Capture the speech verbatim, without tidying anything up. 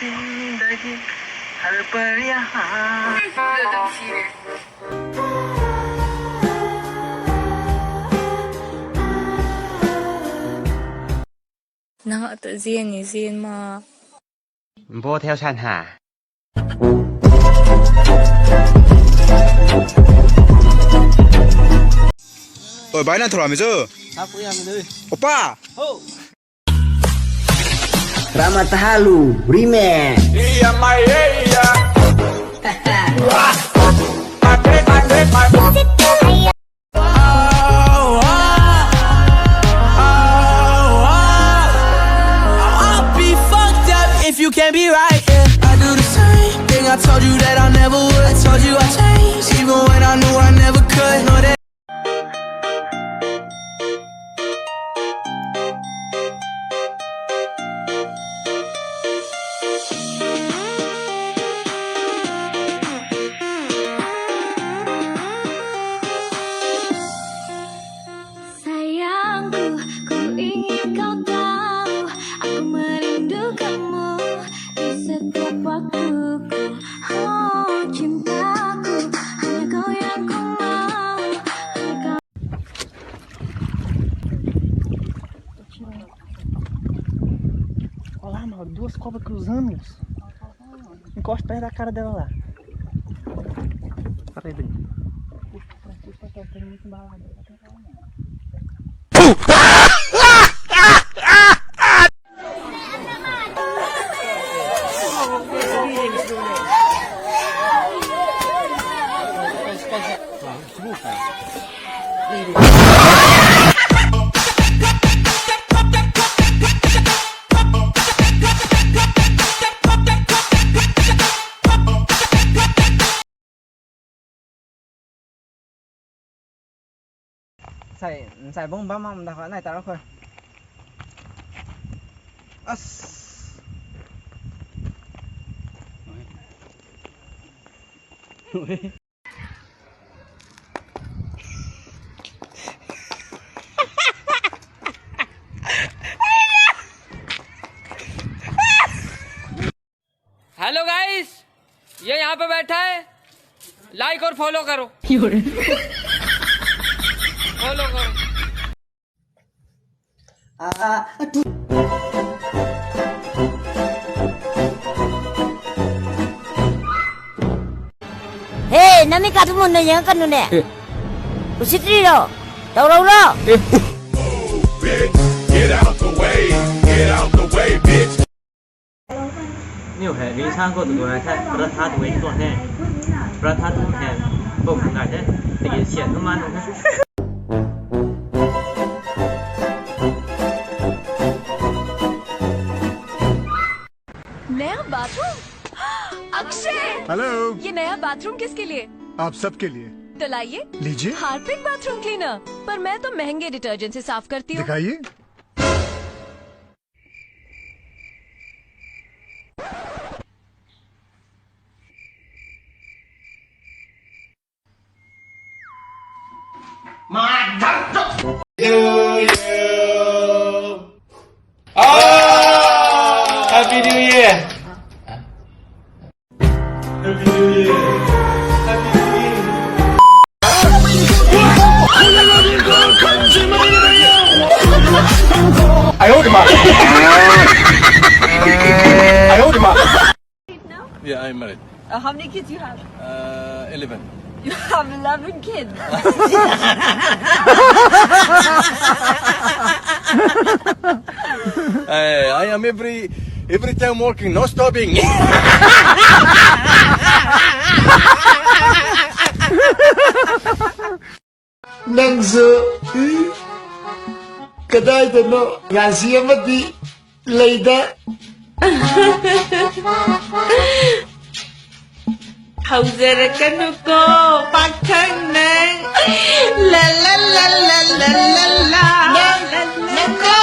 जिंदगी हर पल यहाँ। Nang ata zian ni zian ma. Bo theo san ha. Oi, bai na thura mi chu. Opa. Ramatahalu remix. I'll be fucked up if you can't be right. Yeah, I do the same thing. I told you that I never would. I told you I changed, even when I knew I never could. Know that. Sayangku, ku ingin kau tahu, aku merindukanmu di setiap waktuku. Oh, cintaku, hanya kau yang ku mahu, hanya kau. Olá, mano, duas cobras cruzando. Encosta aí na cara dela lá. Para aí, Dani. Sai, sai bung bam bam da kha nai ta ro kho. As. Hello guys, ये यहाँ पे बैठा है, like और follow करो। Follow करो। Hey, nami katumun na yang kanu ne. Usitri lo, tau lo lo. Bitch, get out the way, get out the way, bitch. Niu hei, mi sang khou tu nai the, paratha tu nai tuang the. Paratha tu hei, bam nai the. Tiki sian tu man nai the. नया बाथरूम? अक्षय! हेलो। ये नया बाथरूम किसके लिए? आप सबके लिए। तो लाइए। लीजिए। Harpic bathroom cleaner. पर मैं तो महंगे डिटर्जेंट से साफ करती हूँ। दिखाइए। Happy New Year! Happy New Year! Happy New Year! I hold him up. I hold him up. Now? Yeah, I'm married. Uh, how many kids you have? Uh, eleven. You have eleven kids. I, I am every, every time working, no stopping. Nang zu, kadai dano, ngazi amadi leida. Hauzer kanu ko, pakhang nang. La la la la la la la. Nang, nang ko.